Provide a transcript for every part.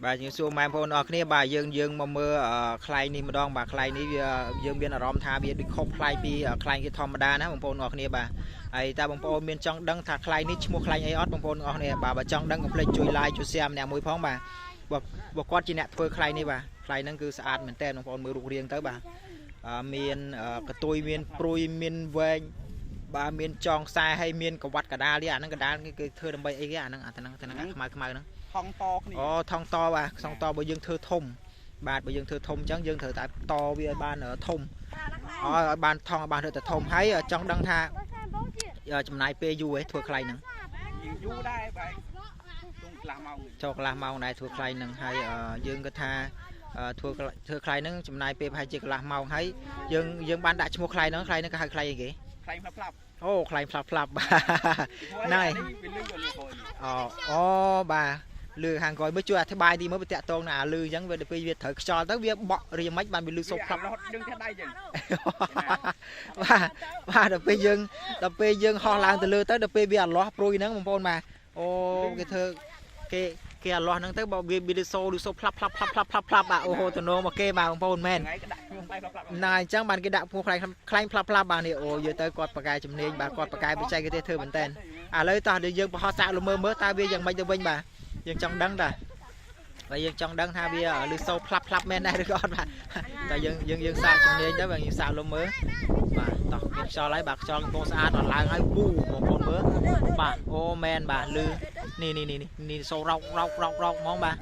បាទយើងសួរម៉ែបងប្អូនអរគ្នាបាទយើងយើងមកមើលខ្លែងនេះម្ដងបាទខ្លែងនេះវាយើងមានអារម្មណ៍ថាវាដូចខុសប្លែកពីខ្លែងគេធម្មតាណាបងប្អូនអរគ្នាបាទហើយតើបងប្អូនមានចង់ដឹងថាខ្លែងនេះឈ្មោះខ្លែងអីអត់បងប្អូនអរគ្នាបាទបើចង់ដឹងកុំភ្លេចជួយ like ជួយ share ម្នាក់មួយផងបាទបើគាត់ជាអ្នកធ្វើខ្លែងនេះបាទខ្លែងហ្នឹងគឺស្អាតមែនតើបងប្អូនមើលរូបរាងទៅបាទមានកតុយមានព្រួយមានវែងបាទមានចងខ្សែហើយមានកវ៉ាត់កដាលនេះអាហ្នឹងកដាលគេធ្វើដើម្បីអីគេអាហ្នឹងអាហ្នឹងហ្នឹងខ្មៅខ្មៅហ្នឹង ថងតគ្នា អូថងតបាទថងតបើយើងធ្វើធំបាទបើយើងធ្វើធំអញ្ចឹងយើងត្រូវតែតវាឲ្យបានធំឲ្យបានថងឲ្យបានរឹតតែធំហើយចង់ដឹងថាចំណាយពេលយូរឯងធ្វើខ្លែងហ្នឹង យូរដែរបាទទុំកន្លះម៉ោង ចូលកន្លះម៉ោងដែរធ្វើខ្លែងហ្នឹងហើយយើងគិតថាធ្វើធ្វើខ្លែងហ្នឹងចំណាយពេលប្រហែលជាកន្លះម៉ោងហើយយើងយើងបានដាក់ឈ្មោះខ្លែងហ្នឹងខ្លែងហ្នឹងគេហៅខ្លែងអីគេ ខ្លែងផ្លាប់ផ្លាប់ អូខ្លែងផ្លាប់ផ្លាប់បាទហ្នឹងហើយអូអូបាទលឺខាងក្រោយមើលជួយអធិប្បាយទីមើលវាតាក់តងនឹងអាលឺអញ្ចឹងវាទៅពេលវាត្រូវខ្យល់ទៅវាបក់រៀមមិនបានវាលឺសូបផ្លាប់ រត់ดึងតែដៃអញ្ចឹង បាទបាទដល់ពេលយើងដល់ពេលយើងហោះឡើងទៅលើទៅដល់ពេលវាអាលាស់ព្រួយហ្នឹងបងប្អូនបាទអូគេធ្វើគេគេអាលាស់ហ្នឹងទៅបើវាលឺសូលឺសូផ្លាប់ផ្លាប់ផ្លាប់ផ្លាប់ផ្លាប់ផ្លាប់បាទអូហូតំណងមកគេបាទបងប្អូនមែន គេដាក់ឈ្មោះខ្លែងផ្លាប់ផ្លាប់ ណាអញ្ចឹងបានគេដាក់ឈ្មោះខ្លែងខ្លែងផ្លាប់ផ្លាប់បាទនេះអូយទៅគាត់បកកែជំនាញបាទគាត់បកកែបច្ចេកទេសធ្វើមែនតើឥឡូវតោះយើងបង្ហោះសាកលមើលមើលតើវាយ៉ាងម៉េចទៅវិញបាទយើងចង់ដឹងតាបើយើងចង់ដឹងថាវាលឺសូផ្លាប់ផ្លាប់មែនដែរឬក៏អត់បាទតែយើងយើងយើងសាកជំនាញទៅបាទយើងសាកលុំមើលបាទតោះមានខ្យល់ហើយបាទខ្យល់កំពុងស្អាតអត់ឡើងហើយវូបងប្អូនមើលបាទអូមែនបាទលឺនេះនេះនេះនេះសូរោករោករោករោកហ្មងបាទ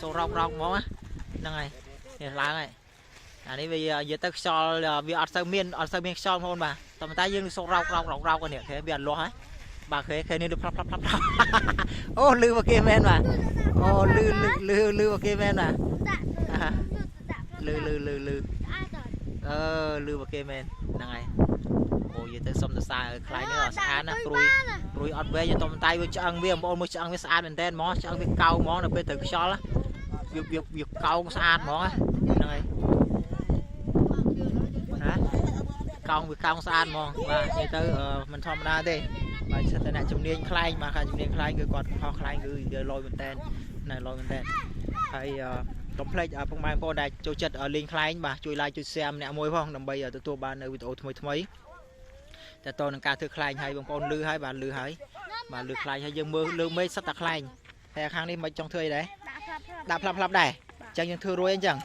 សូរោករោកហ្មងហ្នឹងហើយនេះឡើងហើយអានេះវានិយាយទៅខ្យល់វាអត់សូវមានអត់សូវមានខ្យល់បងប្អូនបាទតែតែយើងសូរោករោករោករោកនេះគេវាអត់លាស់ហើយបាទគេគេនេះផ្លាប់ផ្លាប់ផ្លាប់ផ្លាប់អូលឺមកគេមែនបាទអូលឺលឺលឺមកគេមែនបាទលឺលឺលឺលឺអឺលឺមកគេមែនហ្នឹងហើយអូនិយាយទៅសុំសរសើរខ្លាយនេះស្អាតណាស់ព្រួយព្រួយអត់វែងទៅតែវាឆ្អឹងវាបងប្អូនមើលឆ្អឹងវាស្អាតមែនតើហ្មងឆ្អឹងវាកោងហ្មងដល់ពេលត្រូវខ្យល់វាវាវាកោងស្អាតហ្មងហ្នឹងហើយណាកោងវាកោងស្អាតហ្មងបាទនិយាយទៅមិនធម្មតាទេបាទសិតតែអ្នកជំនាញខ្លែងបាទខាងជំនាញខ្លែងគឺគាត់ខុសខ្លែងគឺលយមែនតែនណែលយមែនតែនហើយកុំភ្លេចពុកម៉ែបងប្អូនដែលចូលចិត្តលេងខ្លែងបាទជួយ like ជួយ share ម្នាក់មួយផងដើម្បីទទួលបាននៅវីដេអូថ្មីថ្មីតើតនឹងការធ្វើខ្លែងហើយបងប្អូនលឺហើយបាទលឺហើយបាទលឺខ្លែងហើយយើងមើលលើមេឃសិតតែខ្លែងហើយខាងនេះមិនចង់ធ្វើអីដែរដាក់ផ្លាប់ផ្លាប់ដែរអញ្ចឹងយើងធ្វើរួយអញ្ចឹង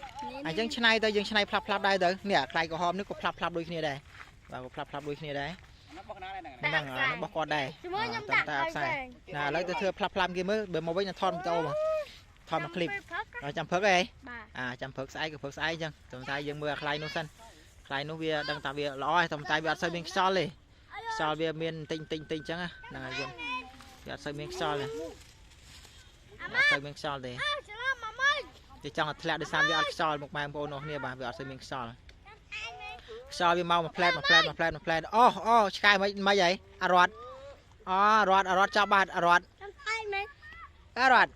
អញ្ចឹងឆ្នៃទៅយើងឆ្នៃផ្លាប់ផ្លាប់ដែរទៅនេះខ្លែងក្រហមនេះក៏ផ្លាប់ផ្លាប់ដូចគ្នាដែរបាទក៏ផ្លាប់ផ្លាប់ដូចគ្នាដែរហ្នឹងអានោះរបស់គាត់ដែរតាមតាខ្សែណាឥឡូវទៅធ្វើផ្លាប់ផ្លាប់គេមើលបើមកវិញនឹងថតវីដេអូមកថតមកឃ្លីបចាំព្រឹកអីអាចាំព្រឹកស្អែកក៏ព្រឹកស្អែកអញ្ចឹងតែតែយើងមើលអាខ្លែងនោះសិនខ្លែងនោះវាដឹងថាវាល្អហើយតែតែវាអត់សូវមានខ្យល់ទេខ្យល់វាមានតិចតិចតិចអញ្ចឹងហ្នឹងហើយយើងវាអត់សូវមានខ្យល់ទេអត់សូវមានខ្យល់ទេគេចង់ឲ្យធ្លាក់ដោយសារវាអត់ខ្យល់មកម៉ែបងប្អូនអរគ្នាបាទវាអត់សូវមានខ្យល់ខ្យល់វាមកមួយផ្លែតមួយផ្លែតមួយផ្លែតមួយផ្លែតអូអូឆ្កែមិនមិនអីអារត់អូរត់រត់ចាប់បាទរត់អរត់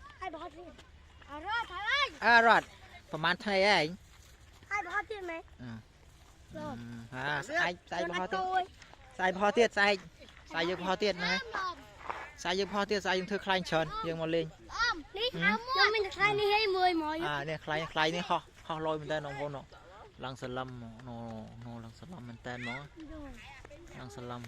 អរត់ប្រហែលថ្ងៃឯង ហើយបោះទៀតមែន ហាស្អែកស្អែកបោះទៀតស្អែកបោះទៀតស្អែកស្អែកយើងបោះទៀតហ្នឹងហើយស្អែកយើងបោះទៀតស្អែកយើងធ្វើខ្លែងច្រើនយើងមកលេង នេះខ្ញុំមានខ្លែងនេះឲ្យមួយមក អានេះខ្លែងខ្លែងនេះហោះហោះលយមែនតើបងប្អូនឡើងសលឹមណូណូឡើងសលឹមមែនតើហ្មងឡើងសលឹម